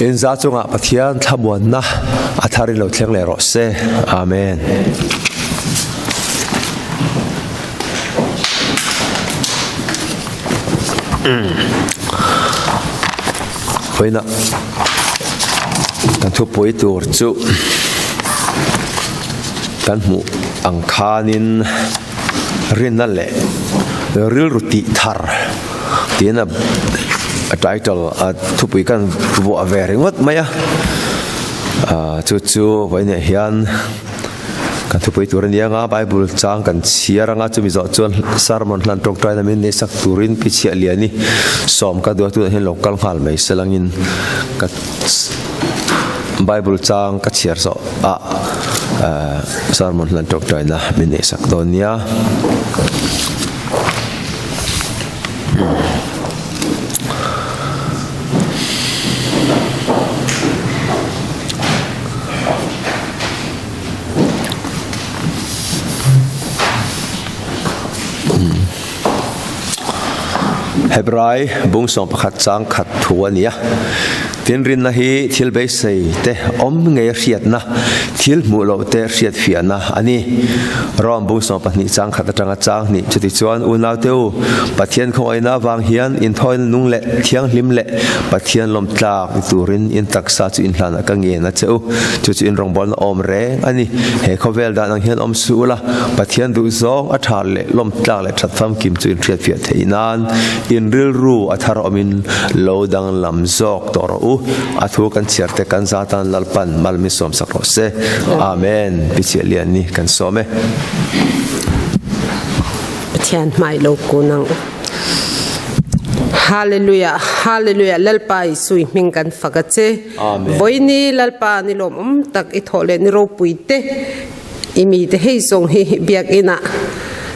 In za chungah Pathian thlamuanna a tharin lo thleng leh rawh se. Amen. Vawiinah kan thupui tur chu kan hmuh ang khanin rinna leh rilru tih thar tiin a title a thupui kan vuah ve ringawt mai a chu chu vawiinah hian. Kan thupui tur a ni anga Bible chang kan chhiar anga chumi zawh chuan sermon hlan tawngtai lamin nei sak turin pi chhiah liani sawm ka duh a tunah hian lo kal nghal mai se langin ka Bible chang ka chhiar zawh ah sermon hlan tawngtai na min nei sak dawn nia. Hebrai bung 11 chang khat thu a ni a. Tin rinna hi thil beisei te awm ngei a hriatna, thil hmuh loh te hriat fiahna a ni. Rom bung 12 chang khat atanga chang hnih chutichuan unaute u, Pathian khawngaihna avang hian inthawina nung leh thianghlim leh Pathian lawmtlak ni turin in taksa chu inhlanah ka ngen a che u. Chu chu in rawngbawlna awm reng a ni. He khawvel dan ang hian awm suh ula, Pathian duhzawng a tha leh lawmtlak leh that famkim chu in hriatfiah theih nan in rilru a thar awmin lo danglam zawk tawh rawh u. A thu kan chhiar te kan za tan Lalpan mal min sawmsak rawh se. Amen. Pi Chiahlian ni kan sawm e. Pathian hmai lo kun ang u. Hallelujah, Hallelujah, Lalpa Isu i hming kan fak a che. Vawiini Lalpa ni lawmawm tak i thawh leh ni ropui te, i mite hei zawng hi biakinn ah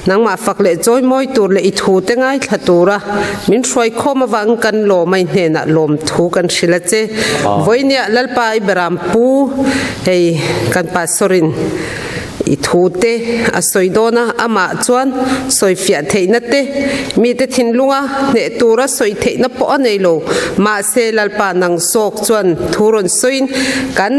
nangmah fak leh chawimawi tur leh i thu te ngaithla tura min hruai khawm avang kan lawm a i hnenah lawmthu kan hrilh a che. Vawiiniah Lalpa i beram pu hei kan pastor in I thu te a sawi dawn a, amah chuan sawifiah theihna te, mite thinlunga hneh tura sawi theihna pawh a nei lo. Mahse, Lalpa nang zawk chuan thu rawn sawiin kan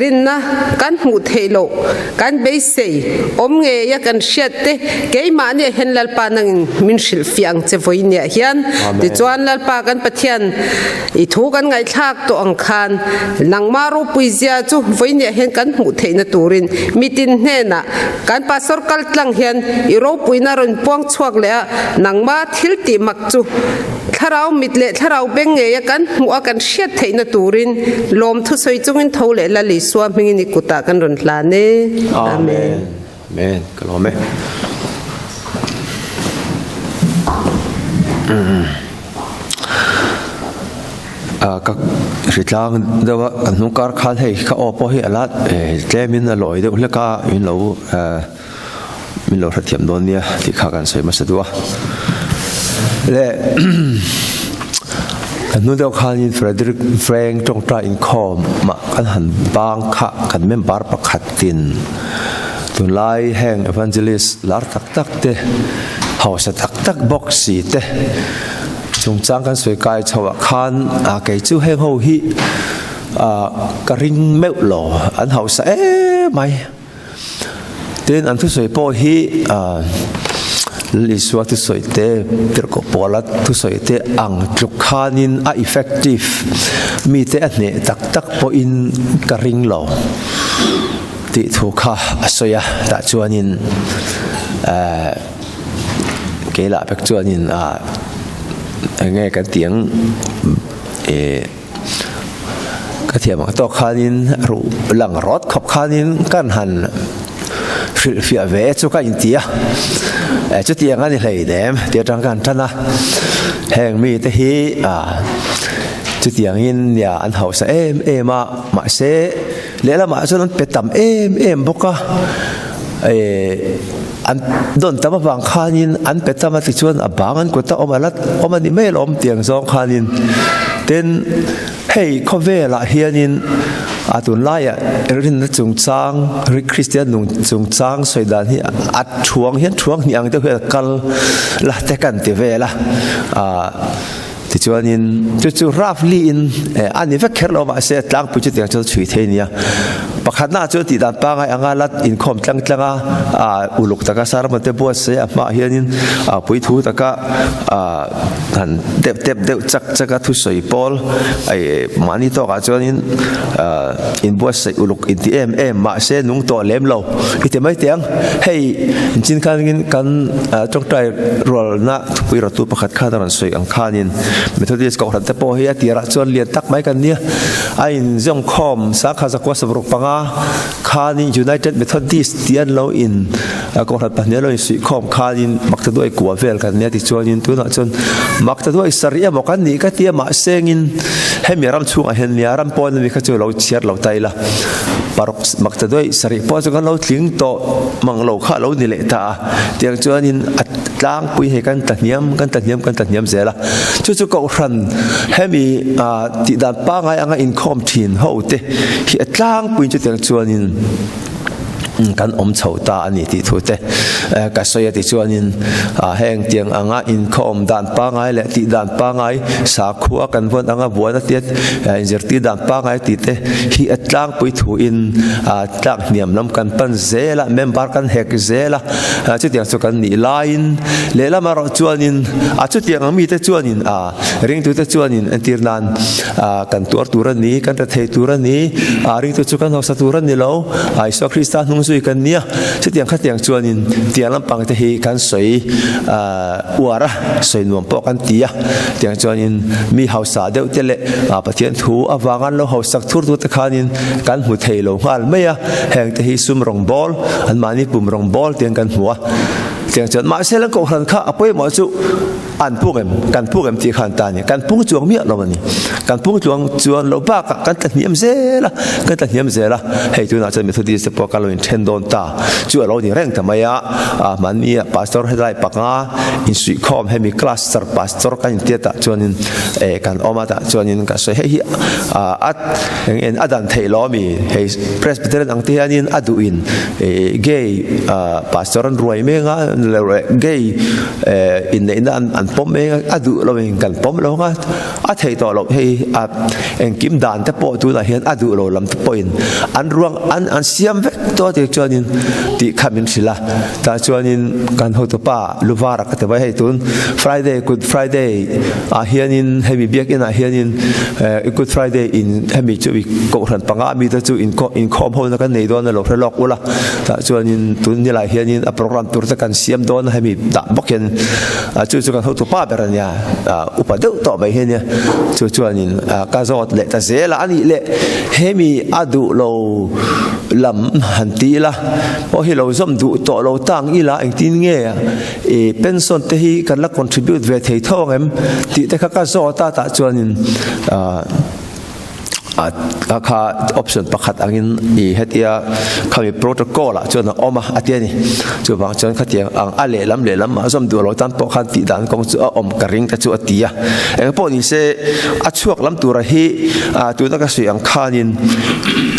rinna kan hmuh theih loh, kan beisei awm ngeia kan hriat te keimahniah hian Lalpa nangin min hrilhfiah ang che vawiiniah hian. Tichuan, Lalpa kan Pathian, I thu kan ngaihthlak tawh ang khan nangmah ropui zia chu vawiiniah hian kan hmuh theihna turin mitin hnenah kan pastor kal tlang hian i ropuina rawn puang chhuak leh a, nangmah thil tih mak chu thlarau mit leh thlarau beng ngeia kan hmuh a kan hriat theihna turin lawm thusawi chungin tho leh Lal Isua hmingin i kutah kan rawn hlan e. Amen. Amen. Ka lawm e. Ka hritlang deuh a, kan hnung kar khan hei ka aw pawh hi a la tlemin a lawi deuh hlek a, min lo min lo hrethiam dawn nia tih kha kan sawi hmasa duh a. Le kan hnung deuh khanin Frederick Frank tawngtai inkhawm ah kan han bang kha kan member pakhatin tunlai heng evangelist lar tak tak te hausa tak tak bawk si te Chungchang kan sawi kai chho ah khan kei chu heng ho hi ka ring meuh lo an hausa em mai. Tin an thusawi pawh hi Isua thusawi te Tirhkoh Paula thusawi te ang tluk khanin a effective mite a hneh tak tak pawhin ka ring lo tih thu kha a sawi a tah chuanin Keilah pek chuanin ah eng nge kan tih ang eh ka thiam ang tawk khanin ruh lang rawt khawp khanin kan han hrilhfiah ve chu ka inti a eh chutiang a ni hlei nem tih atang ka han tan a heng mite hi ah chutiangin nia an hausa em em a mahse lehlamah chuan an pe tam em em bawk a eh. An dawn tam avang khanin an pe tam a tichuan a bang an kut a awm a la awm a ni mai alawm tiang zawng khanin tin hei khawvelah hianin a tunlaiah rinna chungchang Kristian nung chungchang sawi dan hi a thuang hian thuang hnih ang deuh hian a kal la te kan ti vel a ah. Tichuanin chu chu roughly in a ni vek kher lo mahse tlangpui chutiang chuan chhui thei nia. Pakhatna chuan tih dan pangai anga la inkhawm tlang tlang a, uluk taka sermon te buatsaih a hmaah hianin puithu taka han dep dep deuh chak chak a thusawi pawl mahni tawkah chuanin inbuatsaih uluk inti em em mahse nung tawh lem lo i ti mai teh ang. Hei inchin khanin kan tawngtai rualna thupui rawtu pakhat khan a rawn sawi ang khanin Methodist kohhran te pawh hi a tirah chuan lian tak mai kan nia. A inzawmkhawm sangkha zakua 75 khanin United Methodist tih an lo in kohhran pahnih an lo insuihkhawm khanin Maktaduai kua vel kan nia tichuanin tunah chuan Maktaduai sarih emaw kan nih ka tia mahsengin hemi ram chhungah hian nia ram pawn ami kha chu lo chhiar lo ta ila paruk Maktaduai sarih pawh chu kan lo tling tawh mang lo kha a lo ni leh ta a tiang chuanin a tlangpui hei kan tla hniam kan tla hniam kan tla hniam zel a chu chu kohhran hemi tih dan pangai anga inkhawm thin ho te hi a tlangpui chutiang chuanin kan awm chho ta a ni tih thu te ka sawi a tichuanin heng tiang anga inkhawm dan pangai leh tih dan pangai sakhua kan vawn anga buan a tia inzirtir dan pangai tih te hi a tlangpui thuin tlak hniam lam kan pan zel a member kan hek zel a chutiang chu kan nih laiin lehlam erawh chuanin a chutiang ang mite chuanin a ringtute chuanin entir nan kan tuar tur a ni kan rethei tur a ni a ringtu chu kan hausa tur a ni lo a Isua Krista hnung zui kan nia chutiang khatiang chuanin tiang lampang te hi kan sawi uar a sawi nuam pawh kan ti a tiang chuanin mi hausa deuh te leh Pathian thu avanga an lo hausak thur tur te khanin kan hmu thei lo nghal mai a heng te hi sum rawngbawl an mahni pum rawngbawl tiang kan hmu a tiang chuan mahse lan kohhran kha a pawimawh chu an pung em kan pung em tih khan ta ni kan pung chuang miah lo a ni kan pung chuang chuan lo bakah kan tla hniam zel a kan tla hniam zel a hei tunah chuan Methodist te pawh kan lo inthen dawn ta chu a lo ni reng ta mai a mahni a pastor helai panga insuihkhawm hemi cluster pastor kan intiat ah chuanin kan awm a tah chuanin ka sawi hei hi a Eng en a dan theih lo ami? Hei Presbyterian ang te hianin a duhin gay pastor an ruai mek a, gay inneihna an pawm mek a, a duh lo in kan pawm lo ang a, a theih tawh loh hei a engkim dan te pawh tunah hian a duh lo lam te pawhin an ruang an an siam vek tawh a tih chuanin tih kha min hrilh a, tah chuanin kan hotupa Luvara ka ti mai hei tun Friday Good Friday ah hianin hemi biakinn ah hianin Good Friday in hemi chu i kohhran panga mi te chu inkhawm ho na kan nei dawn a lo hre lawk ula tah chuanin tun nilai hianin a program tur te kan siam dawn a hemi dah bawk hian chu chu kan hotu pa ber ania upa deuh tawh mai hi ania chu chuanin ka zawt leh ta zel a anih leh hemi a duh lo lam han ti ila pawh hi lo zawm duh tawh lo tang ila engtin nge I pension te hi kan la contribute ve thei tho ang em tih te kha ka zawt a tah chuanin a kha option pakhat angin i hetia khami protocol ah chuan a awm a a ti a ni. Chuvang chuan khatiang ang a lehlam lehlam a zawm duh lo tan pawh khan tih dan kawng chu a awm ka ring te chu a ti a. Eng pawh ni se a chhuak lam tura hi tuna ka sawi ang khanin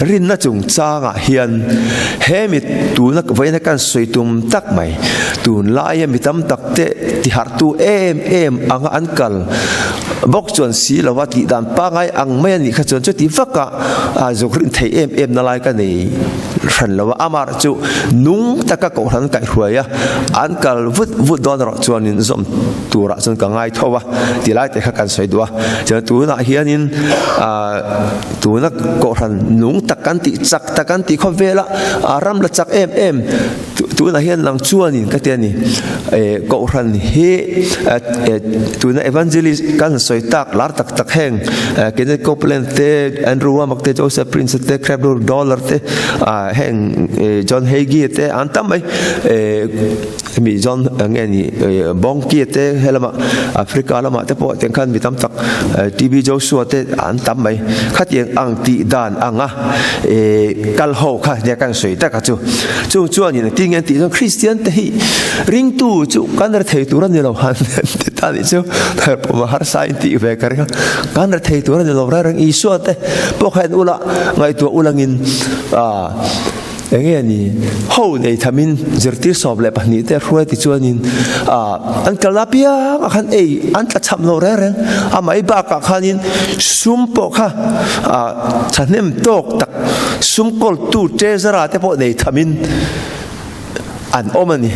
rinna chungchangah hian hemi tuna vawiina kan sawi tum tak mai Tunlaia mi tam tak te tiharhtu em em anga an kal bawk chuan si lova tih dan pangai ang mai a nih kha chuan chuti vaka zuk rin theih em em na lai ka nei hran lo a, amah chu nung taka kohhran kaihhruai a, an kal vut vut dawn erawh chuanin zawm turah chuan ka ngai tho a ti lai te kha kan sawi duh a, chuan tunah hianin tuna kohhran nung tak kan tih chak tak kan tih khawvela ram la chak em em. Tunah hian lang chuanin ka ti a ni, Kohhran hi tuna evangelist kan sawi tak lar tak tak heng Kenneth Copeland te, Andrew Wommack te, Joseph Prince te, Creflo Dollar te, heng John Hagee te an tam mai. Mi John nge ni Bonnke te helama Africa lamah te pawh tiang khan mi tam tak TB Joshua te an tam mai. Khatiang ang tih dan anga kal ho kha nia kan sawi tak a chu. Chung chuanin engtin nge an tih chuan Kristian te hi ringtu chu kan rethei tur a ni lo han ti ta nih chu pawh harsa in tih ve ka ring a, kan rethei tur a ni lo reng reng Isua te pawh kha en ula ngaihtuah ulangin ah. Enge ni ho nei thamin zirtir 12 te hruai ti chuanin an kalna piang ah khan ei an tla chham lo reng reng a mai bakah khanin sum pawh kha thahnem tawk tak sum kawltu treasurer te pawh nei thamin an awm a ni.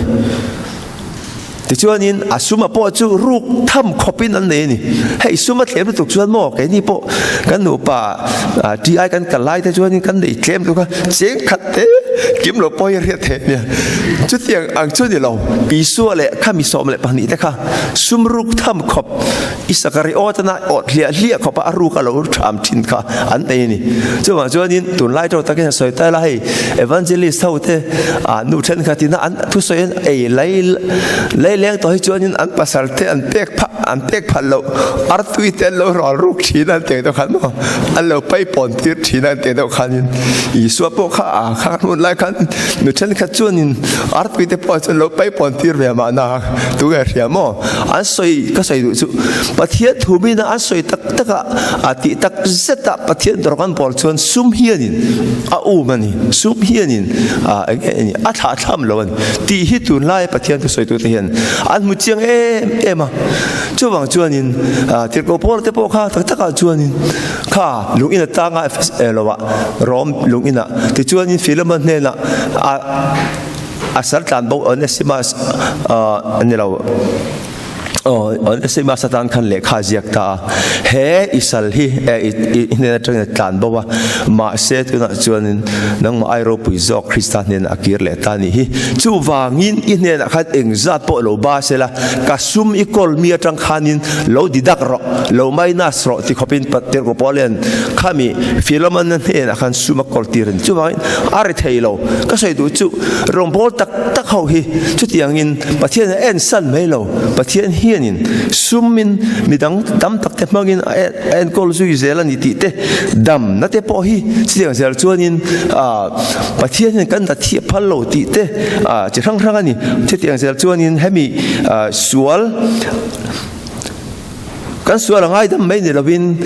Tichuanin a suma pawh chu ruk tham khawpin an nei a ni. Hei suma thlem lutuk chuan maw keini pawh kan nupa TI kan kal lai te chuanin kan nei tlem lutuk a, cheng khat te kim lo pawh hi a hriat theih nia. Chutiang ang chu ni lo, Isua leh khami 12 te kha sum ruk tham khawp Isakariot atana awt hliah hliah khawpa a ruk a lo tham thin kha an nei a ni. Chuvang chuanin tunlai tawk takin a sawi ta ila hei Evangelist ho te ah nu thenkhat ina an thusawi an ei lai lai leng tawh hi chuanin an pasal te an pek phah an pek phal loh artui te an lo ral ruk thin an tih deuh khan maw an lo paipawn tir thin an tih deuh khanin Isua pawh kha a kha hun lai khan nu thenkhat chuanin artui te pawh chuan lo paipawn tir ve mahna tunge hria maw. An sawi ka sawi duh chu Pathian thu mina an sawi tak tak a, a tih tak zet a Pathian dawr kan pawl chuan sum hianin a um a ni, sum hianin a eng nge ni a thlah thlam lo a ni tih hi tunlaia Pathian thu sawitute hian an hmu chiang em em a. Chuvang chuanin Tirhkoh Paula te pawh kha tak takah chuanin kha lung in atanga lo ah Rom lung inah tichuanin Philemon hnenah a A sal tlan bo Onesimus a ni lo. Onesimus atan khan lehkha a ziak ta a. He i sal hi i hnen atangin a tlan bo a, mahse tunah chuanin nangmah ai ropui zawk Krista hnenah a kir leh ta a nih hi. Chuvangin i hnenah khan engzat pawh lo ba sela, ka sum i kawl mi atang khanin lo didak rawh, lo minus rawh ti khawpin Tirhkoh Paul hian khami Philemon-a hnenah khan sum a kawl tir a ni. Chuvangin a ri thei lo. Ka sawi duh chu rawngbâwl tak tak ho hi chutiangin Pathian a ensan mai lo. Pathian hianin sumin midang tam tak te hmangin a enkawl zui zel a ni tih te, damna te pawh hi chutiang zel chuanin Pathian hian kan la thiah phal lo tih te chi hrang hrang a ni. Chutiang zel chuanin hemi sual Kan sual a ngaidam mai ni lovin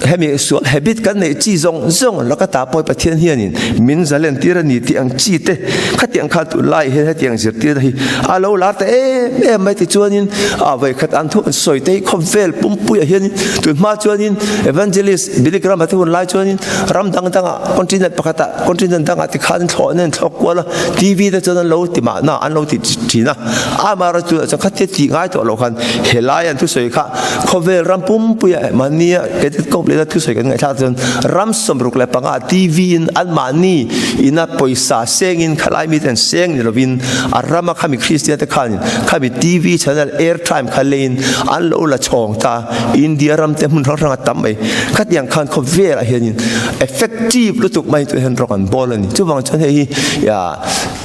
hemi sual habit kan neih chi zawng zawng laka ta pawh Pathian hianin min zalen tir a ni tih ang chi te khatiang khan tunlai hian hetiang zirtirna hi a lo lar ta em em mai tichuanin a vawikhat an thu an sawi te hi khawvel pumpuiah hianin tunhma chuanin Evangelist Billy Graham a te hun lai chuanin ram dang dangah continent pakhatah continent dangah tikhan thlawhna in thlawk kual a TV te chuan an lo ti mahna an lo ti thin a amaherawhchu tunah chuan khatia tih ngai tawh loh khan helai an thusawi kha khawvel ram pumpuia mahnia cadet kawp lehna thusawi kan ngaihthlak chuan ram 65 TV in an mahni ina pawisa sengin khalai mite an seng ni lovin a rama khami Kristian te khanin khami TV channel airtime kha leiin an lo la chhawng ta India ram te hmun hrang hrang a tam mai khatiang khan khawvelah hianin effective lutuk mai chu hian rawng an bawl a ni chuvang chuan hei hi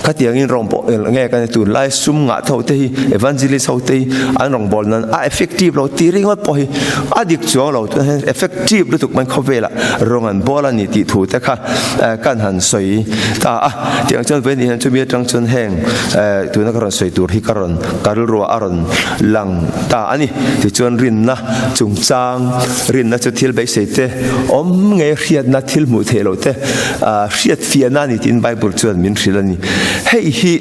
Khatiangin rawng pawh nge kan tunlai sum ngah tho te hi evangelist ho te hi an rawng bawl nan a effective lo tih ringawt pawh hi a dik chuang lo tunah hian effective lutuk mai khawvelah rawng an bawl a ni tih thu te kha kan han sawi ta a. Tiang chuan vawiin hian chumi atang chuan heng tuna ka rawn sawi tur hi ka rawn ka rilruah a rawn lang ta a ni. Tichuan rinna chungchang rinna chu thil beisei te awm ngei hriatna thil hmuh theih loh te hriat fiahna a ni tiin Bible chuan min hrilh a ni. Hei hi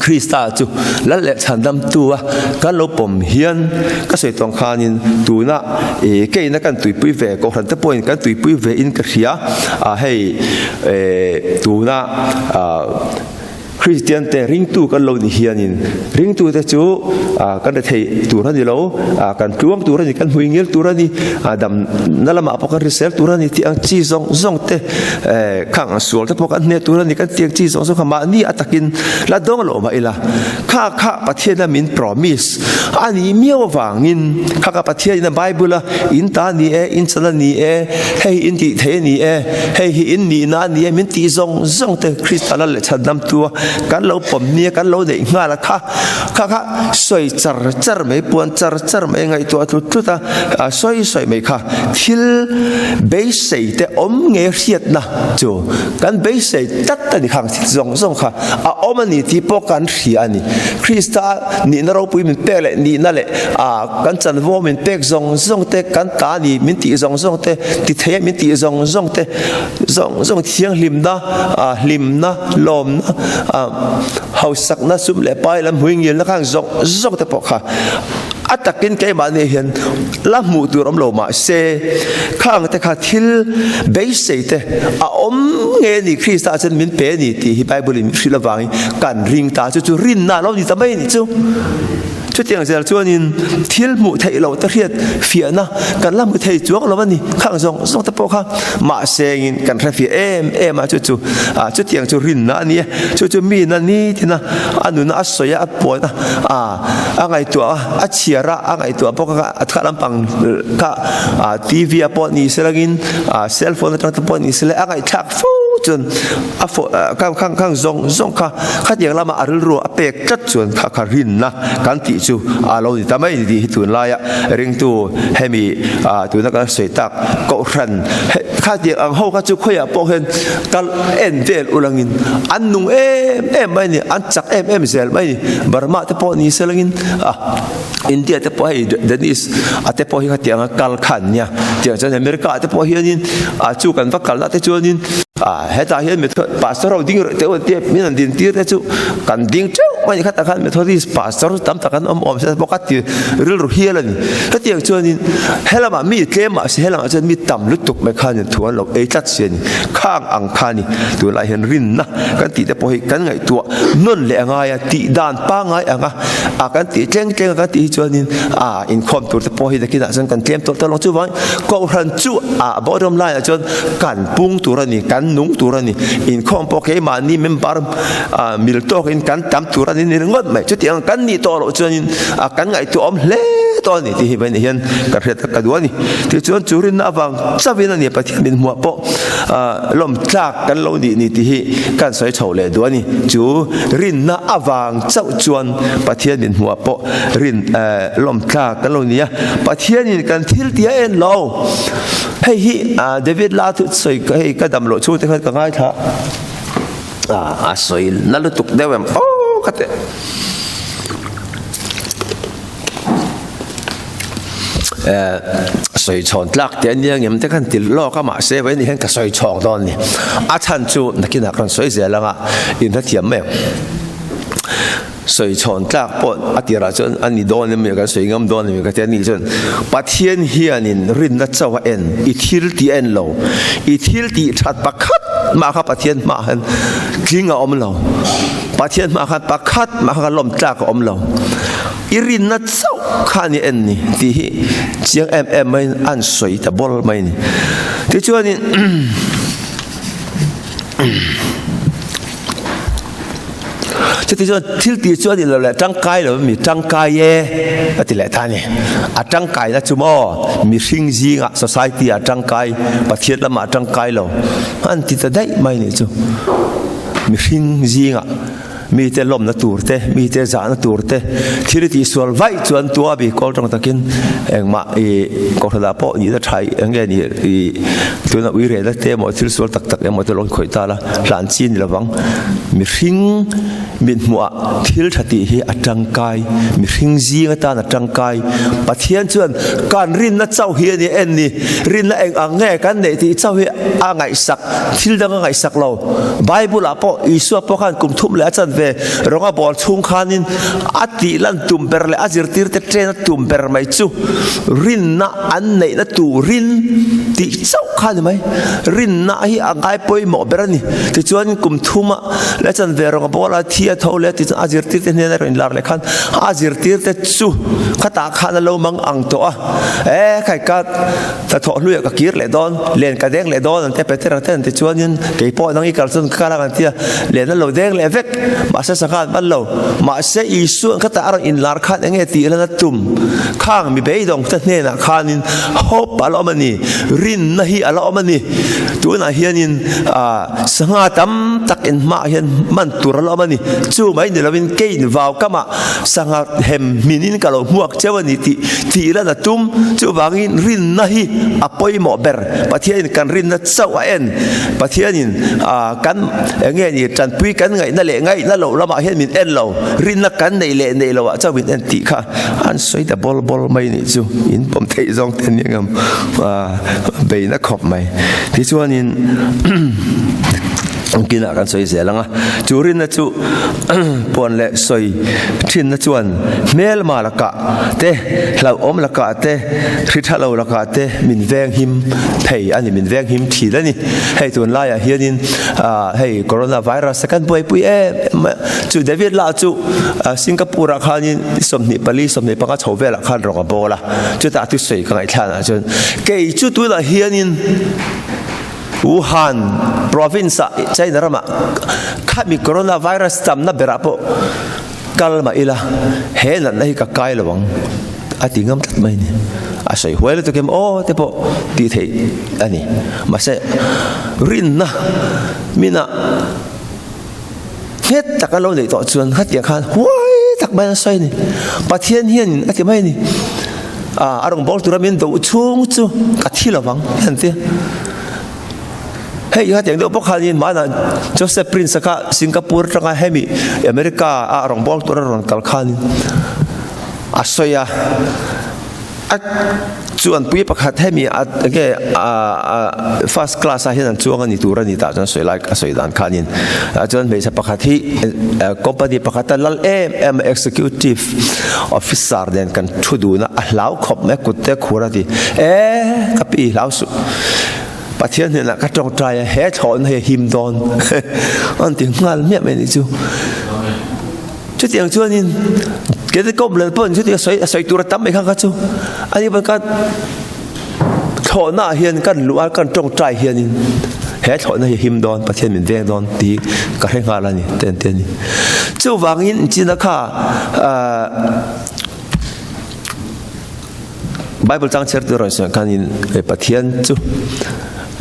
Krista chu lal leh chhandamtu a kan lo pawm hian ka sawi tawng khanin tuna keina kan tuipui ve kohhran te pawhin kan tuipui ve in ka hria a hei tuna Kristian te ringtu kan lo ni hianin ringtu te chu kan rethei tur a ni lo, kan tluang tur a ni, kan hmuingil tur a ni, dam na lamah pawh kan hrisel tur a ni tih ang chi zawng zawng te khang sual te pawh kan hneh tur a ni kan tih ang chi zawng zawng kha mahni a takin la dawng lo mah ila kha kha Pathian a min promise a nih miau avangin kha kha Pathian in a Bible a in ta a ni e, in chan a ni e, hei in tih theih a ni e, hei hi in nihna a ni e min tih zawng zawng te Krista lal leh chhandamtu a. kan lo pawm nia kan lo neih nghal a kha kha kha sawi char char mai puan char char mai ngaihtuah tlut tlut a sawi sawi mai kha thil beisei te awm nge hriatna chu kan beisei tlat a ni khang thil zawng zawng kha a awm a ni tih pawh kan hria a ni. Krista nihna ropui min pek leh nihna leh kan chanvo min pek zawng zawng te kan ta ni min tih zawng zawng te ti thei a min tih zawng zawng te zawng zawng thianghlimna hlimna lawmna hausakna sum leh pai lam hmui ngilna khang zawng zawng te pawh kha a takin keimahni hian la hmuh tur awm lo mah se khang te kha thil beisei te a awm nge ni Krista chuan min pe ni tih hi Bible in min hrilh avangin kan ring ta chu chu rinna lo ni ta mai ni chu. Chutiang zel chuanin thil hmuh theih loh te hriat fiahna kan la hmu thei chuang lo a ni. Khang zawng zawng te pawh kha mahsengin kan hre fiah em em a, chu chu chutiang chu rinna a ni e. Chu chu mi na nitin a, a nuna a sawi a, a puan a, a ngaihtuah a, a chhiar a, a ngaihtuah bawk a, a thla lampang kha TV ah pawh ni selangin cell phone atang te pawh ni sela a ngaihthlak fo chuan A fawh khang khang khang zawng zawng kha khatiang lama a rilru a pek tlat chuan kha kha rinna kan tih chu a lo ni ta mai ni tih hi tunlaia ringtu hemi tuna kan sawi tak kohhran khatiang ang ho kha chu khawiah pawh hian kal en vel ulangin an nung em em mai ni an chak em em zel mai ni Burma te pawh ni selangin a India te pawh hei Dennis a te pawh hi khatiang a kal khan nia tiang chuan America te pawh hianin a chu kan va kalna te chuanin A hetah hian Methodist pastor ho ding rih teh u tia min han din tir te chu kan ding teuh mai a ni. Khatah khan Methodist pastor tam tak an awm awm se bawk a ti rilru hial a ni. Hetiang chuanin helamah mi tlem mah se helamah chuan mi tam lutuk mai khanin thu an lo ei tlat si a ni. Khang ang kha a ni. Tunlai hian rinna kan tih te pawh hi kan ngaihtuah nawn leh a ngai a, tih dan pangngai ang a a kan tih tleng tleng a kan tih hi chuanin a inkhawm tur te pawh hi nakinah chuan kan tlem tawh tawh lo ang. Chuvangin Kohhran chu a bawhrawm laiah chuan Kan pung tur a ni, kan nung tur a ni. Inkhawm pawh keimahni member mil tawkin kan tam tur a ni ni ringawt mai. Chutiang kan nih tawh loh chuanin kan ngaihtuah awm hle tawh a ni tih hi Vawiin hian ka hriat ka duh a ni. Tichuan chu rinna avang chauhin a ni Pathian min hmuah pawh lawm tlak kan lo nih ni tih hi kan sawi chho leh duh a ni. Chu rinna avang chauh chuan Pathian min hmuah pawh rin lawm tlak kan lo ni a. Pathianin kan thil tih a en lo. Hei hi David la chu sawi hei ka dam loh chhung te khan ka ngaithla a sawi na lutuk deuh em aw ka te sawi chhawn tlak te ania ngem te khan ti lawk a mahse vawiin ni hian ka sawi chhawng dawn ni a chhan chu nakinah ka rawn sawi zel anga inhrethiam mai ang. Sawi chhawn tlak pawh a tirah chuan a ni dawn em kan sawi ngam dawn em ka ti a nih chuan Pathian hianin rinna chauh a en, i thil tih a en lo. I thil tih that pakhat mah kha Pathian hmaah hian tling a awm lo. Pathian hmaah khan pakhat mah kha lawm tlak a awm lo. I rinna chauh kha a ni en ni tih hi chiang em em maiin an sawi ta bawl mai a ni. Tichuanin Chuti chuan thil tih chu a ni lo leh tangkai lo mi tangkai e a ti leh ta a ni. A tangkaina chu maw mihring zingah society ah tangkai Pathian lamah tangkai lo an ti ta daih mai nih chu. Mihring zingah mite lawmna tur te mite zahna tur te thil i tihsual vaih chuan tua bik kawl tawng takin engmah i kohhranah pawh nihna tha eng nge ni i tuna uirehna te emaw thil sual tak tak emaw te lo khawih ta la. Hlan chi ni lovang. Mihring mithmuhah thil tha tih hi a tangkai, mihring zing atan a tangkai. Pathian chuan kan rinna chauh hi a ni en ni, rinna eng ang nge kan neih tih chauh hi a ngaihsak, thil dang a ngaihsak lo. Bible ah pawh Isua pawh khan kum thum leh a chanve rawnga bawl chhung khanin a tih lan tum ber leh a zirtirte ṭen a tum ber mai chu rinna an neihna turin tih chauh kha a ni mai. Rinna hi a ngai pawimawh ber a ni. Tichuan kum thuma leh chanve rawng a bawl a, thi a tho leh a tichuan a zirtirte hnena rawn inlar leh khan a zirtirte chu khatah khan a lo mang ang tawh a. E khai ka hnathawh hluiah ka kir leh dawn, len ka deng leh dawn an ti a, Petera te an ti chuanin kei pawh nang i kal chuan ka kal ang an ti a, len a lo deng leh vek. Mahse sangha an man lo. Mahse Isua'n khatah a rawn inlar khan eng nge tih lan a tum? Khang mi beidawng te hnenah khanin hope a la awm a ni, rinna hi a la awm a ni. Tunah hianin sangha tam tak inhmaah hian man tur a la awm a ni. Chu mai ni lovin keiin vau kamah sangha hem hminin ka lo hmuak cheu a ni tih tih lan a tum. Chuvangin rinna hi a pawimawh ber. Pathianin kan rinna chauh a en. Pathianin kan eng nge ni tanpui kan ngaihna leh ngaihna loh lamah hian min en lo. Rinna kan neih leh neih loh ah chauh min en tih kha an sawi ta bawl bawl mai nih chu. In pawm theih zawng te nia ngam beihna khawp mai. Tichuanin kinah kan sawi zel ang a. Chu rinna chu puan leh sawi thinna chuan hmelma lakah te, hlauhawm lakah te, hri tha lo lakah te min veng him thei a ni, min veng him thin a ni. Hei tunlaiah hianin hei corona virus te kan buaipui em em a, chu David lah chu Singapore ah khanin 24 25 chho velah khan rawng a bawl a, chutah thusawi ka ngaihthlakah chuan kei chu tunah hianin Wuhan province ah China ramah khami corona virus tamna berah pawh kal mah ila he natna hi ka kai lo ang a ti ngam tlat mai a ni. A sawi huai lutuk em aw te pawh tih theih a ni. Mahse rinna mina nghet taka lo neih tawh chuan khatiang khan huai tak mai an sawi a ni. Pathian hianin a ti mai a ni. A rawn bawl tura min do chhung chu ka thi lo vang an ti. Hei khatiang deuh bawk khanin mahna Joseph Prince kha Singapore atanga hemi America a rawn bawl tura rawn kal khanin a sawi a. A chuanpui pakhat hemi a enge a first class ah hian an chuang a ni tur a ni tah chuan sawi lai a sawi dan khanin ah chuan hmeichhe pakhat hi company pakhat a lal em em a executive officer nen kan thu dun a a hlau khawp mai a kut te a khur a ti e ka pi hlau suh Pathian hnenah ka tawngtai a he thlawhna hi a him dawn an ti nghal miah mai a nih chu. Chutiang chuanin kete kawp lel pawhin chutiang sawi a sawi tur a tam mai kha kha chu ani pawn ka thlawhna ah hian kan luh a kan tawngtai hianin he thlawhna hi him dawn Pathian min veng dawn tih ka hre nghal a ni te an ti a ni. Chuvangin inchina kha ah Bible chang chhiar tur rawn sawi khanin Pathian chu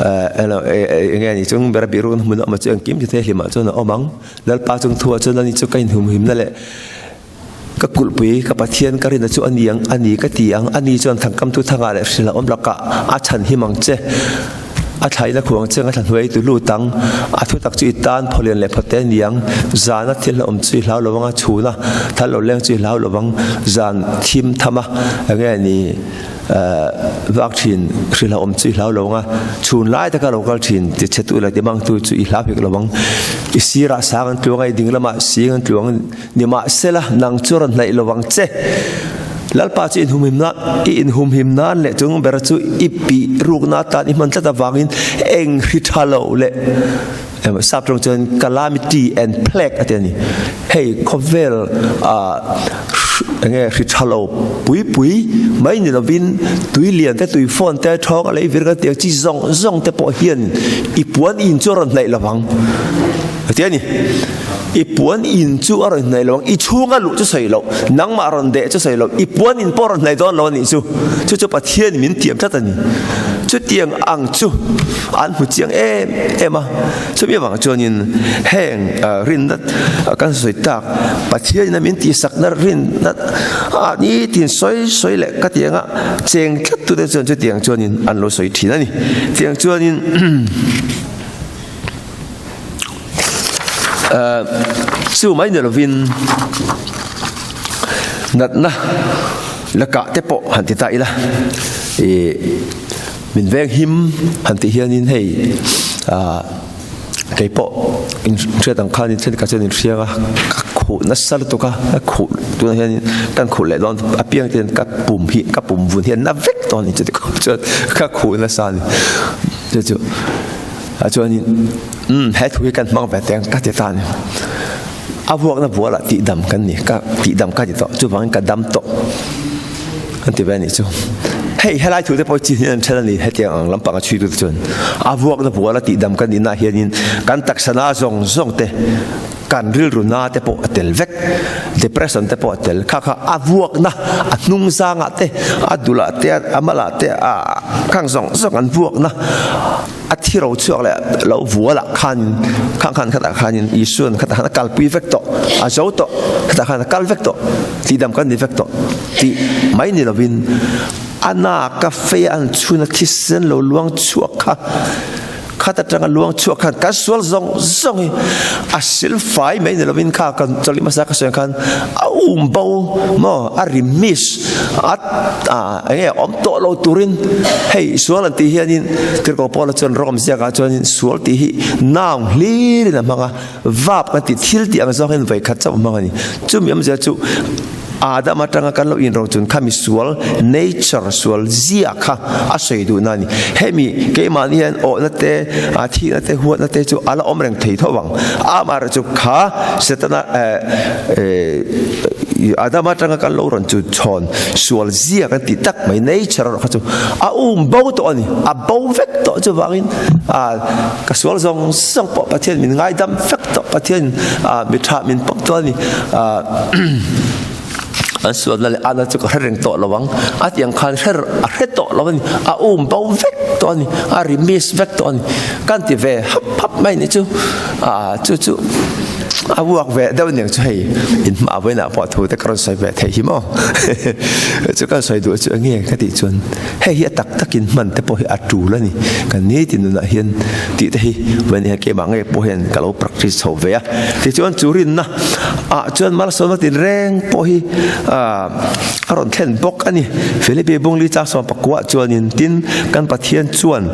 enge ni chung ber a bihrukna hmun a awm a chu engkim ti thei hlimah chuan a awm ang. Lalpa chung thuah chuan ani chu ka inhumhimna leh ka kulhpui, ka Pathian ka rinna chu a ni ang, a ni ka ti ang, ani chuan thangkamtu thangah leh hrilh a awm lakah a chhan him ang che, a thlaina khuang che ang, a thla hnuai tu lut ang, a thutak chu i tan phawlian leh phawte a ni ang, zana thil hlauhawm chu i hlau lo ang a, chhuna thal lo leng chu i hlau lo ang, zan thim tham a, enge ni. Vak thin hrilh a awm chu i hlau lo ang a, chhun lai taka lo kal thin ti chhe tu leh ti mang tu chu i hlau hek lo ang. I sirah sang an tluang a, i ding lamah sing an tluang ni mahsela nang chu rawn hnaih lo ang che. Lalpa chu inhumhim nan, i inhumhim nan leh chung ber chu i pih rukna atan i hman tlat avangin eng hri tha lo leh sap tawng chuan calamity and plague a ti a ni. Hei khawvel ah enge hri tha lo pui pui mai ni lovin tui lian te tui fawn te thawng a lei vir kan tih ang chi zawng zawng te pawh hian i puan in chu a rawn hnaih lovang a ti a ni. I puan in chu a rawn hnaih lovang i chhunga luh chu sawi loh nangmah rawn deh chu sawi loh i puan in pawh a rawn hnaih dawn lo a nih chu chu chu Pathian min tiam tlat a ni. Chutiang ang chu an hmu chiang em em a. Chumi avang chuanin heng rinna kan sawi tak Pathianin a min tihsakna rinna a nitin sawi sawi leh ka ti anga cheng tlat tute chuan chutiang chuanin an lo sawi thin a ni. Tiang chuanin chu mai ni lovin natna lakah te pawh han ti ta ila ih Min veng him han tih hianin hei ah kei pawh in hriat ang khanin thenkhat chuan in hriang a, ka khuh nasa lutuk a, ka khuh tunah hianin kan khuh leh dawn apiang te hian ka pum hi ka pum vun hi a na vek dawn a ni chuti khawp chuan ka khuh nasa a ni chu chu ah chuanin umm he thu hi kan hmang ve teng ka ti ta a ni a vuakna bualah tihdam kan ni ka tihdam ka ti tawh chuvangin ka dam tawh. An ti ve a nih chu. Hei helai thu te pawh chin hian an then a ni hetiang ang lampang a chhui tu te chuan a vuakna bual a tihdam kan nihna hianin kan taksa na zawng zawng te Kan rilru na te pawh a tel vek, depression te pawh a tel. Kha kha a vuakna a hnung zangah te, a dulah te, a malah te, a khang zawng zawng an vuakna a thi ro chhuak leh lo vualah khanin khang khan khatah khanin Isuan khatah khan a kalpui vek tawh, a zo tawh, khatah khan a kal vek tawh, tihdam kan ni vek tawh tih mai ni lovin a naka fei a an chhun a thisen lo luang chhuak kha Khat atanga luang chhuak khan kan sual zawng zawng hi a sil fai mai ni lovin kha kan chawlih hmasa ka sawi ang khan a um bo maw a remiss a a enge awm tawh lo turin hei sual an tih hianin Tirhkoh Paula chuan Rom ziakah chuanin sual tih hi noun hlirin a hmang a verb kan tih thil tih ang zawngin vawikhat chauh a hmang a ni. Chumi awmzia chu Adam atanga kan lo inrochun kha misual nature sual zia kha a sawi duhna a ni. Hemi keimahni hian awhna te, thihna te, huatna te chu a la awm reng thei tho ang. Amaherawh chu kha Setana Adam atanga kan lo rawn chu chhawn sual zia kan tih tak mai nature erawh kha chu a um bo tawh a ni. A bo vek tawh chuvangin ka sual zawng zawng pawh Pathian min ngaidam vek tawh Pathian mi tha min pawm tawh a ni. An sualna leh ana chu ka hre reng tawh lo ang. A ti ang khan hre a hre tawh lo a ni. A um bo vek tawh a ni. A ri miss vek tawh a ni. Kan ti ve hap hap mai ni chu. A chu chu a uak ve deuh aniang chu hei in hma vawiinah pawh thu te ka rawn sawi ve theih hi maw. Chu kan sawi duh chu enge ka tih chuan hei hi a tak takin hman te pawh hi a tul a ni. Kan nitin nunah hian tih te hi vawiin hian keimah ngei pawh hian ka lo practice chho ve a. Tichuan chu rinna ah chuan malsawmna tinreng pawh hi a rawn thlen bawk a ni. Philippi Bungli chang sawm pakua chuanin tin kan Pathian chuan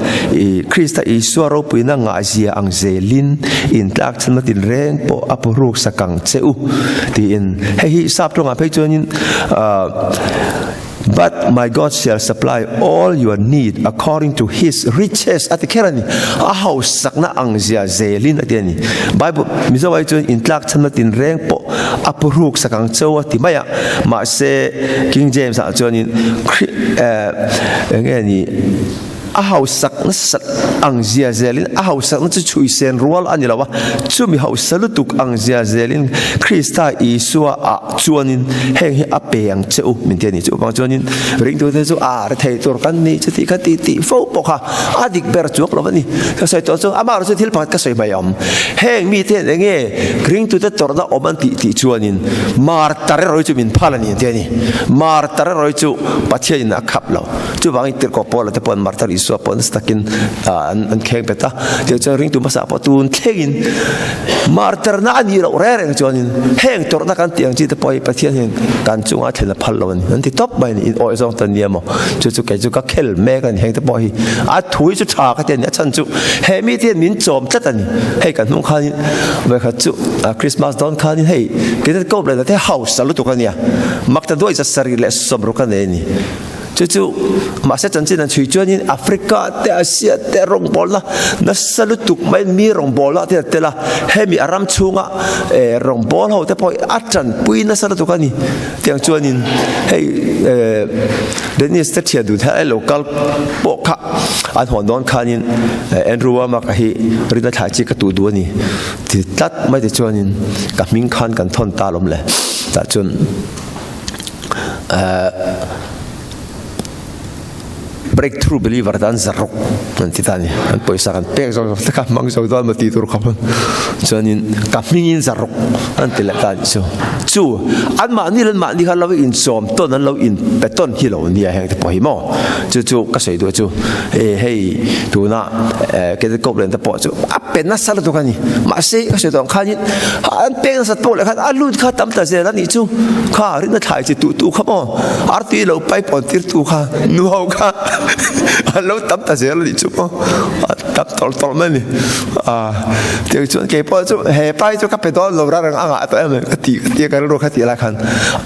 Krista Isua ropuina ngahzia ang zelin intlak chhanna tinreng pawh a pawhruk sak ang che u tiin hei hi sap tawngah phei chuanin But my God shall supply all your need according to his riches a ti kher a ni. A hausakna ang zia zelin a ti a ni. Bible Mizo ai chuan intlak chhanna tinreng pawh a puruk sak ang cheu a ti mai a. Mahse King James ah chuanin eh enge ni A hausak nasat ang zia zelin a hausakna chu chhuisen rual a ni lo a, chumi hausa lutuk ang zia zelin Krista Isua ah chuanin heng hi a pe ang che u min ti a ni. Chu vang chuanin ringtute chu a ri thei tur kan ni chuti kha ti tih fo pawh kha a dik ber chuak lo a ni. Ka sawi tawh chu amah erawh chu thil pakhat ka sawi mai awm. Heng mite hian enge ringtute tawrhna awm an tih tih chuanin martar erawh hi chu min phal a ni an ti a ni. Martar erawh hi chu Pathianin a khap lo. Chuvangin Tirhkoh Paula te pawh an martar Isua pawh nasa takin an kheng pet a. Tichuan ringtu hmasa pawh tun thlengin martarna a nih loh reng reng chuanin heng tawrhna kan tih ang chi te pawh hi Pathian hian kan chunga thlen a phal lo a ni. An ti tawp mai a ni. In awih zawng ta nia maw? Chu chu kei chu ka khel mek a ni. Heng te pawh hi a thu hi chu tha ka ti a ni. A chhan chu he mite hian min chawm tlat a ni. Hei kan hnung khanin vawikhat chu Christmas dawn khanin hei keini te kawp leh te hausa lutuk a nia. Makta duai zasarih leh sawmruk a nei a ni. Chu chu mahse chanchin an chhui chuanin Africa te Asia te rawngbawlna nasa lutuk mai mi rawngbawlna te a tel a, hemi a ram chhunga eh rawngbâwl ho te pawh hi a tanpui nasa lutuk a ni. Tiang chuanin hei eh Dennis te thian dun hian lo kal pawh kha an hawn dawn khanin Andrew Wommack hi rinna thlai chi ka tuh duh a ni ti tlat mai te chuanin ka hming khan kan thawn ta alawm le. Tah chuan. Breakthrough believer tan zaruk an ti ta ni an pawisa kan pek zawk zawk te kha hmang zo dawn maw tih tur khawp chuanin ka hmingin zaruk an ti leh ta anih chu chu anmahni leh anmahni kha lo inchawm tawn an lo inpe tawn hi lo nia heng te pawh hi maw chu chu ka sawi duh chu hei tuna Cadet Corps len te pawh chu a pe nasa lutuk a ni. Mahse ka sawi tawh ang khanin an pek nasat pawh leh khan a lut kha tam ta zel a nih chu. Kha rinna thlai chi tuh tu kha maw artui lo pipe on tir tu kha nu ho kha an lo tam ta zel a nih chu maw a tam tawlh tawlh mai a ni. Ah tiang chuan kei pawh chu he pa hi chu ka pe dawn lo rang a ngah tawh em ka ti ka ti a ka rilru kha tih lai khan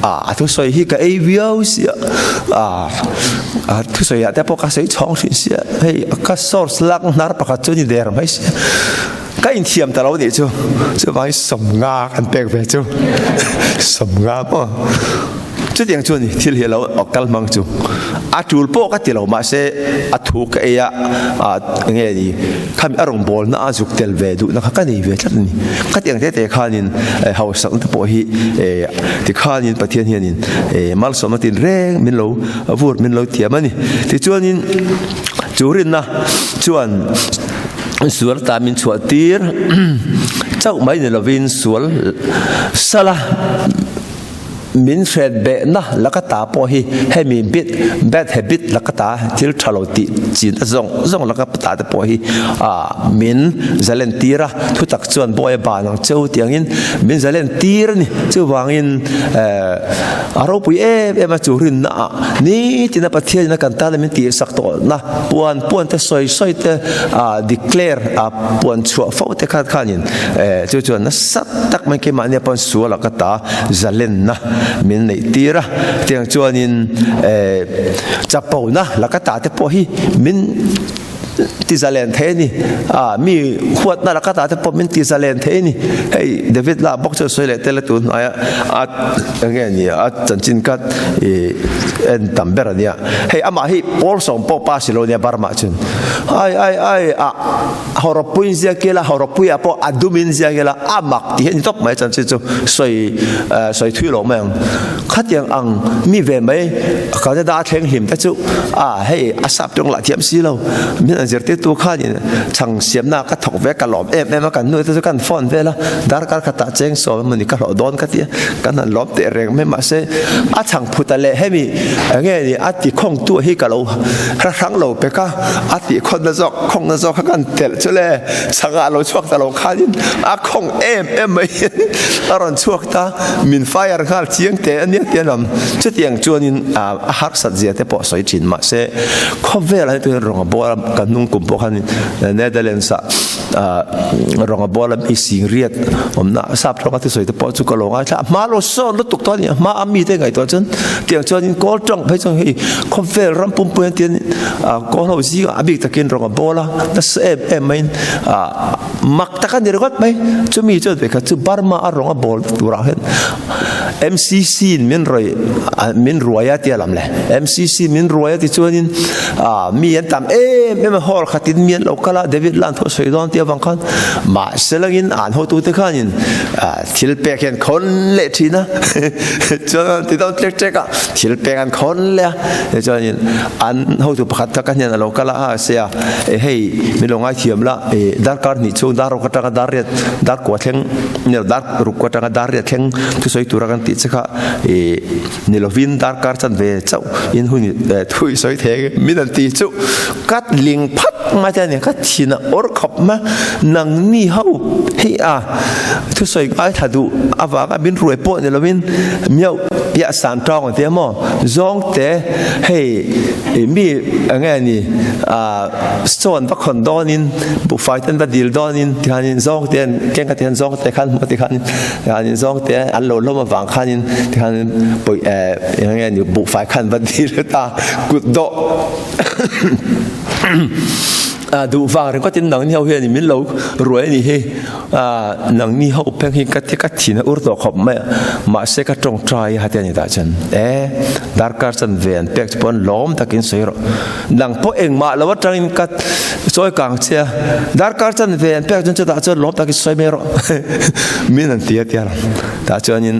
ah a thusawi hi ka ei viau sia ah A thusawi ah te pawh ka sawi chhawng hrin sia, hei ka source lak hnar pakhat chu ni der mai sia, ka inthiam ta lo nih chu, chuvangin sawmnga kan pek ve chu, sawmnga maw. Chutiang chuan thil hi a lo kal hmang chu a tul pawh ka ti lo mahse a thu ka ei a, enge ni khami a rawngbawlna a zuk tel ve duhna kha ka nei ve tlat a ni. Khatiang te te khanin hausakna te pawh hi tikhanin Pathian hianin malsawmna tinreng min lo vur min lo thiam a ni. Tichuanin chu rinna chuan sual ta min chhuah tir chauh mai ni lovin sual sala Min hret behna laka ta pawh hi hemi bit, bad habit, laka ta thil tha lo tih chin a zawng zawng laka ta te pawh hi min zalen tir a, thutak chuan bawi a ban ang cheu tiangin min zalen tir a ni. Chuvangin a ropui em em a chu rinna ah nitina Pathianin a kan tana min tihsak tawhna puan puan te sawi sawi te declare a puan chhuah fo te kha khanin chu chuan nasa tak mai keimahnia pawn sual a ka ta zalenna min neih tir a, tiang chuanin chapona laka ta te pawh hi min ti zalen thei a ni, a mi huatna laka ta te pawh min ti zalen thei a ni. Hei David lah bawk chuan sawi leh tel a tun hnuaia a enge ni a chanchin kha en tam ber a nia. Hei amah hi pawl sawm pawh pa si lo nia Burma chuan ai ai ai a Hawrawppuiin ziak ila, hawrawppuiah pawh a dumin ziak ila, a mak tih hi a ni tawp mai chanchin chu sawi sawi thui lo mai ang. Khatiang ang mi ve mai Canada a thleng hlim te chu a hei a sap tawng lah thiam si lo. Min an zirtirtu khanin chhang siamna ka thawk ve ka lawm em em a, kan nu te chu kan phone vel a, darkar khatah cheng sawm emawni ka hlawh dawn ka ti a, kan han lawm teh reng mai mahse a chhang phuta leh hemi enge ni a ti khawngtu hi ka lo hrahrang lo pek a, a tih khawnna zawk Khawngna zawk kha kan telh chu le, chhangah a lo chhuak ta lo khanin a khawng em em mai hian a rawn chhuak ta, min fire nghal chiang teh a nia tia lam. Chutiang chuanin a harsat zia te pawh sawi thin mahse khawvelah hian tuin rawnga bawla kan hnung kum pawh khan Netherlands ah rawnga bawla mi singriat awmna sap tawng a thusawi te pawh chu ka lo ngaithla a, hma lo sawn lutuk tawh a ni a, hma a mite ngaihtuah chuan tiang chuanin kawl tawng phei chuan hei khawvel ram pumpui an ti a ni. Kawl ho zingah a bik takin rawng a bawl a, nasa em em maiin mak tak a ni ringawt mai. Chumi chuan vekhat chu Burma a rawng a bawl turah hian MCC in min rawi min ruai a tia lam le. MCC min ruai a ti chuanin mi an tam em em a, hall khatin mi an lo kal a, David Lan thu a sawi dawn tia vang khan mahse langin an hotute khanin thil pek hian khawn leh thin a, chuan ti dawn tlek tlek a, thil pek an khawn leh a, tichuanin An hotu pakhat kha ka hnen a lo kal a, a se a, e hei min lo ngaithiam la, e darkar hnih chhung dar ruk atanga dar riat dar kua thleng ni lo dar ruk atanga dar riat thleng thusawi tura kan tih che kha e ni lovin darkar chan ve chauh in hun e thu i sawi thei ang min an ti chu ka ling phat mai te a ni, ka thin a awr khawp mai a, nangni ho hei a thusawi ngaithla duh avanga min ruai pawh ni lovin miau piah san tawng an ti a maw. Zawngte, hei mi enge ni sawn va khawn dawnin buhfai ten va dil dawnin tikhanin zawngte an keng kha tikhan zawngte khan hmu tikhan tikhanin zawngte an lo lawm avang khanin tikhanin pawi enge ni buhfai khan va dil ta kut dawh duh vang ringawtin nangni ho hian min lo ruai a nih hi. Nangni ho pheng hi ka ti ka thin a ur tawh khawp mai a, mahse ka tawngtai a hati a ni tah chuan e darkar chan ve an pek chu pawh an lawm takin sawi rawh, nang pawh engmah lo atangin ka chawi kang che a, darkar chan ve an pek chuan chutah chuan lawm takin sawi mai rawh min an ti a tia tah chuanin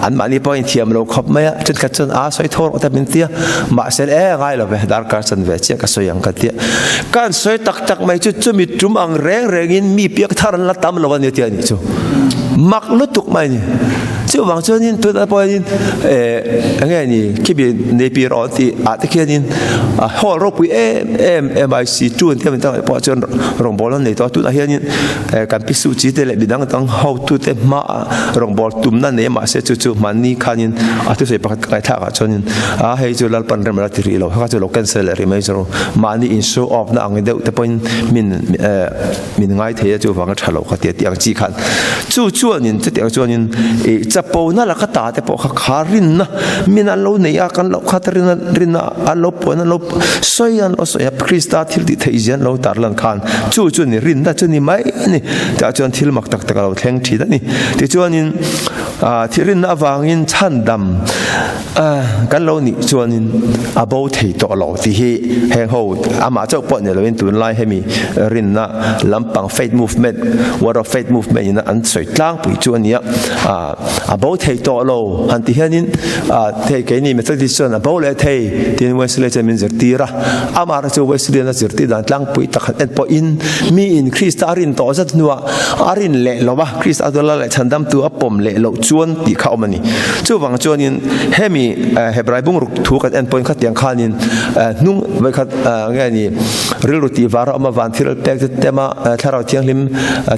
anmahni pawh a inthiam lo khawp mai a, thenkhat chuan a sawi tho rawh te min ti a, mahse e ngai lo ve darkar chan ve chiah ka sawi ang ka ti a, ka han sawi tak tak mai chu chumi tum ang reng rengin mi piak thar an la tam lo a ni tih a nih chu mak lutuk mai a ni. Chuvang chuanin tunah pawhin eh enge ni khibi nei pi rawh tih ah te khianin hall ropui em em MIC two an tih ang pawh chuan rawngbâwl an nei tawh a, tunah hianin kan pi suh chi te leh midang dang hotute hmaah rawngbâwl tumna nei mahse chu chu hmanni khanin a thusawi pakhat ka ngaihthlak ah chuanin a hei chu Lalpan rem a la ti rih lo kha chu lo cancel leh rih mai chu mahni in show off na ang deuh te pawhin min min ngai thei a chuvanga tha lo kha tia tih ang chi khan chu chu. chuanin chutiang chuanin ih chapona laka ta te pawh kha kha rinna min an lo nei a kan loh kha te rinna rinna an lo puan an lo sawi an lo sawi a Krista thil tih theih zia an lo tar lan khan chu chu ni rinna chu ni mai a ni tah chuan thil mak tak tak a lo thleng thin a ni tichuanin ah thil rinna avangin chhandam Kan lo nih chuanin a bo thei tawh lo tih hi heng ho amah chauh pawh ni loin tunlai hemi rinna lampang faith movement, word of faith movement in an sawi tlangpui chu a nia. A bo thei tawh lo han ti hianin thei keini Methodist chuan a bo leh thei tiin Wesley chuan min zirtir a. Amah chu Wesleyan a zirtir dan tlangpui tak han en pawhin miin Krista a rin tawh zat hnuah a rin leh lo a, Krista dawla leh chhandamtu a pawm leh loh chuan tih kha a awm a ni. Chuvang chuanin hemi Hebrai bungruk thu kan en pawhin khatiang khanin hnung vawikhat nge ni rilru tih var a awm a, van thil pek te tema thlarau thianghlim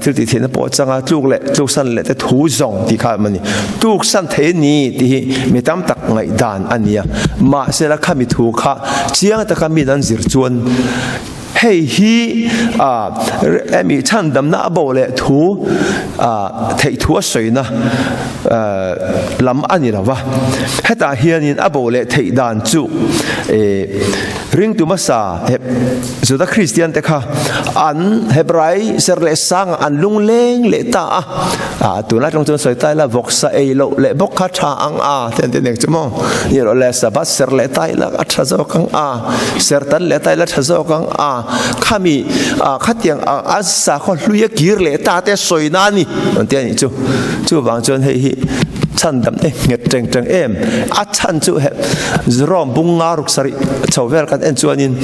thil tih theihna pawh changa tluk leh tluksan leh te thu zawng tih kha a awm a ni. Tluksan thei a ni tih hi mi tam tak ngaihdan a ni a, mahsela khami thu kha chiang taka min an zir chuan Hei hi emi chhandamna a bo leh thu theih thu a sawina lam a ni lo va. Hetah hianin a bo leh theih dan chu ringtu hmasa Juda Kristian te kha an Hebrai ser leh sangah an lungleng leh ta a. A tunlai tawng chuan sawi ta ila vawksa ei loh leh bawk kha tha ang a ti an ti nek chu maw. Ni erawh le Sabbath ser leh ta ila a tha zawk ang a, ser tan leh ta ila tha zawk ang a, khami khatiang a sakhaw hlui a kir leh ta te sawi na a ni an ti a nih chu. Chuvang chuan hei hi chhandam te nghet teng teng em a chhan chu he Rom bung nga ruk sarih chho vel kan en chuanin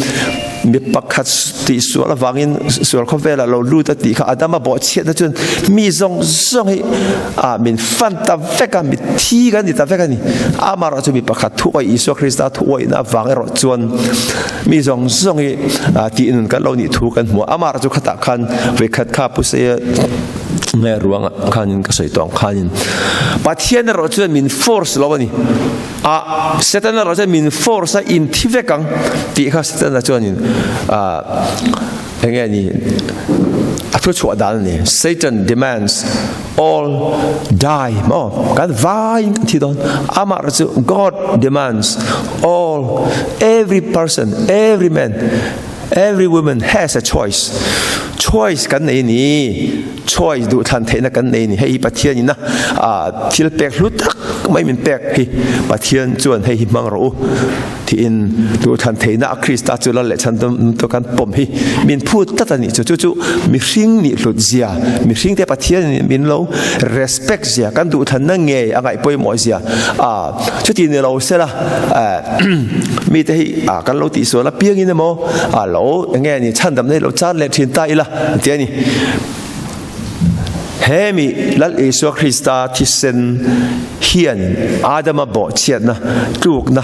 Mi pakhat tih sual avangin sual khawvelah lo lut a tih kha Adama bawhchhiatna chuan mi zawng zawng hi ah min fan ta vek a, mi thi kan ni ta vek a ni. Amaherawh chu mi pakhat thuawih Isua Krista thuawihna avang erawh chuan mi zawng zawng hi tih nun kan lo nih thu kan hmu a. Amaherawh chu khatah khan vawikhat kha Pu Seia nge ruangah khanin ka sawi tawh ang khanin Pathian erawh chuan min force lo a ni. A Setana erawh chuan min force a in thi vek ang tih kha Setana chuanin eng nge ni a thu chhuah dan a ni. Satan demands all die maw kan vaiin kan thi dawn. Amah erawh chu God demands all every person every man every woman has a choice. Choice kan nei a ni. Choice duh thlan theihna kan nei a ni. Hei hi Pathian ina thil pek hlu tak mai min pek hi Pathian chuan hei hi hmang rawh u tiin duh thlan theihna a Krista chu lal leh chhan tu kan pawm hi min phut tlat a nih chu. Chu chu mihring nih hlut zia, mihring te Pathian in min lo respect zia, kan duh thlanna ngei a ngaih pawimawh zia chuti ni lo sela mite hi kan lo tihsual apiangin emaw lo enge ni chhandamna hi lo chan leh thin ta ila ti a ni. He mi Lal Isua Krista thisen hian Adama bawhchhiatna tlukna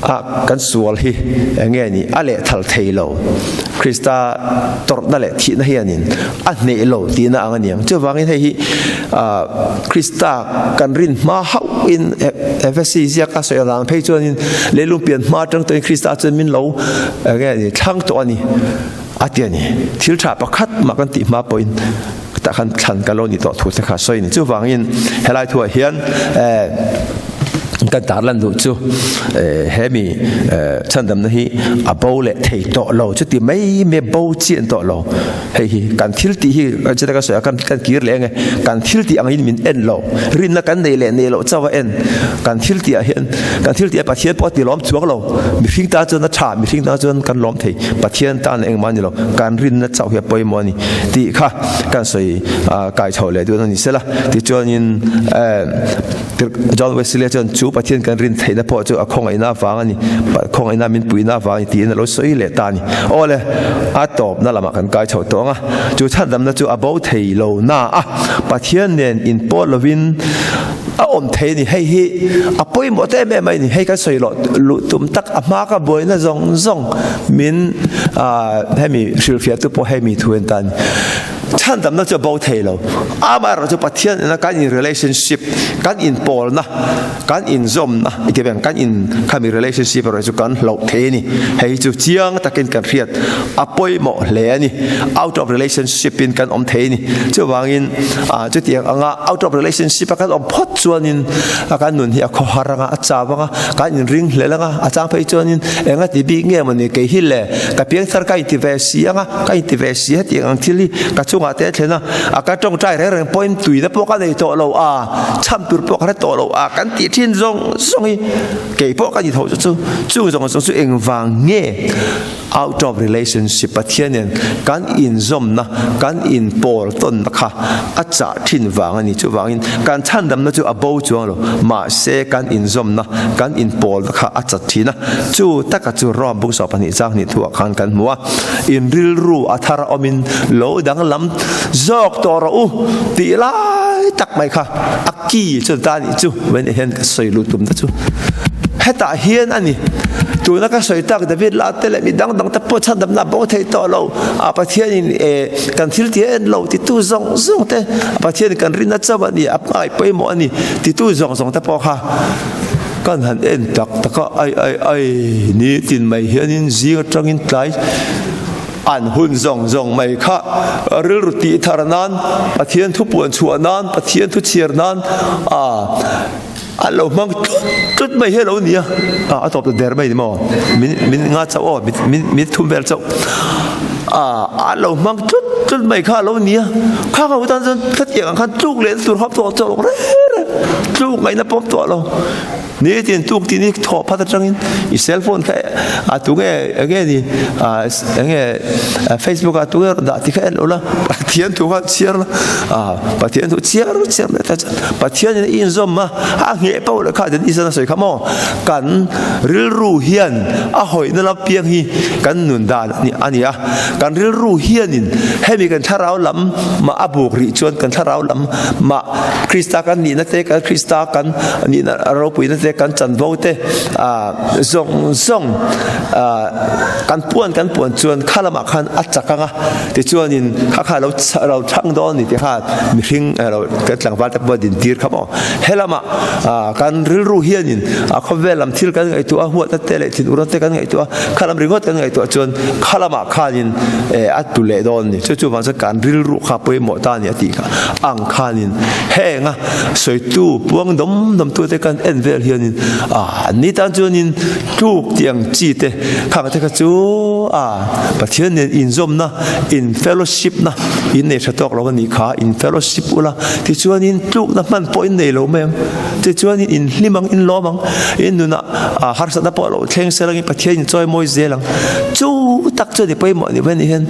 a kan sual hi enge ni a leh thal thei lo. Krista tawrhna leh thihna hianin a hneh lo tihna ang a ni ang. Chuvangin hei hi Krista kan rin hma hauhin Efesi ziak a sawi avang phei chuanin leilung pian hma atang tawhin Krista chuan min lo enge ni thlang tawh a ni a ti a ni. Thil tha pakhat mah kan tih hma pawhin tah khan thlan ka lo ni tawh thu te kha sawi a ni. Chuvangin helai thuah hian kan tarlan duh chu hemi chhandamna hi a bo leh thei tawh lo chuti mai mai bo chian tawh lo. Hei hi kan thil tih hi chutah ka sawi a kan kan kir leh ange kan thil tih angin min en lo rinna kan nei leh nei loh chauh a en kan thil tih ah hian kan thil tih ah Pathian pawh a ti lawm chuang lo mihring tan chuan a tha mihring tan chuan kan lawm thei Pathian tan engmah a ni lo kan rinna chauh hi a pawimawh a ni tih kha kan sawi kai chho leh dawn a ni sela tichuanin John Wesley chuan chu Pathian kan rin theihna pawh chu a khawngaihna avang a ni, khawngaihna min puihna avang a ni tiin a lo sawi leh ta a ni. Aw le, a tawpna lamah kan kai chho tawh ang a, chu chhandamna chu a bo thei lo na a, Pathian nen inpawh lovin a awm thei a ni. Hei hi a pawimawh ta em em a ni. Hei kan sawi loh luh tum tak a hma ka buaina zawng zawng min hemi hrilhfiahtu pawh hemi thu en ta a ni. Chhandamna chu a bo thei lo. Amaherawhchu Pathian nena kan in relationship, kan inpawlna, kan inzawmna i ti veng, kan in khami relationship erawh chu kan hloh thei a ni. Hei hi chu chiang takin kan hriat a pawimawh hle a ni. Out of relationship in kan awm thei a ni. Chuvangin chutiang anga out of relationship a kan awm phawt chuanin kan nun hi a khawhar anga, a chau anga, kan inring hlel anga, a chang phei chuanin enga ti bik nge mawni kei hi le ka piangthar ka inti ve si anga, ka inti ve si hetiang ang thil hi ka chungah te a thlen a, a ka tawngtai reng reng pawhin tuina pawh ka nei tawh lo a, chham tur pawh ka hre tawh lo a, kan tih thin zawng zawng hi kei pawh ka ni tho chu chu, chung zawng zawng chu engvang nge out of relationship Pathian nen kan inzawmna, kan inpawl tawnna kha a chah thin vang a ni. Chuvangin kan chhandamna chu a bo chuang lo, mahse kan inzawmna, kan inpawlna kha a chat thin a, chu taka chu Rom bung 22 chang hnih thuah khan kan hmu a, in rilru a thar awmin lo danglam zawk tawh rawh u tih lai tak mai kha a ki chu ta nih chu vei hian ka sawi luh tum ta chu hetah hian a ni. Tuna ka sawi tak David la te leh mi dang dang te pawh chhandamna a bo thei tawh lo a Pathianin e kan thil tih a en lo titu zawng zawng te Pathianin kan rinna chauh a ni a hmangaih pawimawh a ni titu zawng zawng te pawh kha kan han en tak tak a ai ai ai nitin mai hianin zing atangin tlai an hun zawng zawng mai kha rilru tih thar nan Pathian thu puan chhuah nan Pathian thu chhiar nan a an lo hmang tlut tlut mai hi a lo ni a a tawp ta der mai ni maw min min nga chauh aw min min thum vel chauh a an lo hmang tlut tlut mai kha a lo ni a kha kha tan chuan hetiang ang khan tluk leh tur hawp tawh tawh reng reng tluk ngaihna pawm tawh lo nitin tuk tin hi thawh phat atangin i cell phone kha a tunge enge ni a enge Facebook ah tunge rawn dah tih kha en lo la Pathian thu kha chhiar la a Pathian thu chhiar chhiar mai ta chuan Pathian in a inzawm a a ngheh poh leh kha den Isana sawi kha maw kan rilru hian a hawihna lam piang hi kan nun dan a ni a kan rilru hianin hemi kan thlarau lam mah a buk rih chuan kan thlarau lam mah Krista kan nihna te kan Krista kan nihna ropuina te kan chanvo te zawng zawng kan puan kan puan chuan kha lamah khan a chak ang a tichuanin kha kha lo lo chhang dawn ni tih kha mihring lo kan tlangval te pawh din tir kha maw helamah kan rilru hianin a khawvel lam thil kan ngaihtuah a huatna te leh thinurna te kan ngaihtuah a kha lam ringawt kan ngaihtuah chuan kha lamah khanin a tu leh dawn ni chu chuvang chuan kan rilru kha pawimawh ta a ni a tih kha ang khanin henga sawitu puang dawm dawm tu te kan en vel hianin a ni tan chuanin Tluk tih ang chi te khang te kha chu a Pathian nen inzawmna, in fellowship na in nei tha tawk lo a nih kha, in fellowship ula tichuanin tlukna hman pawh in nei lo mai ang, tichuanin in hlim ang, in lawm ang, in nunah harsatna pawh lo thleng sel angin Pathian in chawi mawi zel ang. Chu tak chu a ni pawimawh ni mai a nih hian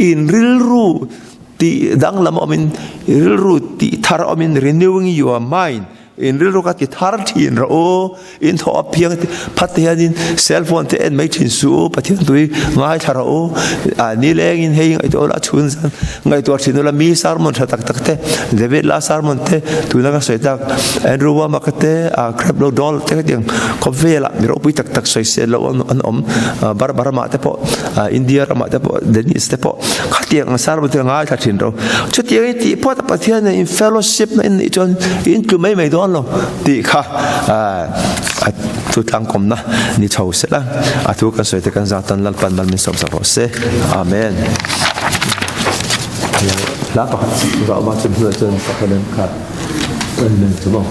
in rilru tih danglam awmin, rilru tih thar awmin, renewing your mind, In rilru ka ti thar thin rawh u, in thaw a piang phat te hianin cell phone te en mai thin suh u, Pathian tui ngaithla rawh u, a nilengin hei ngaihtuah ula a chhun zan ngaihtuah thin ula mi sermon tha tak tak te, David la sermon te, tuna ka sawi tak Andrew Wommack te, Crablow Doll te khatiang khawvelah mi ropui tak tak sawisel loh an awm, Barbara mah te pawh India ramah te pawh Dennis te pawh khatiang ang sermon te ngaithla thin rawh. Chutiang i tih phawt a Pathian nen in fellowship na in neih chuan in tlu mai mai dawn lo tih kha a thu tlangkawmna ni chho se la, a thu kan sawi te kan zah tan Lalpan mal min sawm sak rawh se. Amen. Hla pakhat rauh ma chum hnuah chuan pakhat kha kan men chu maw.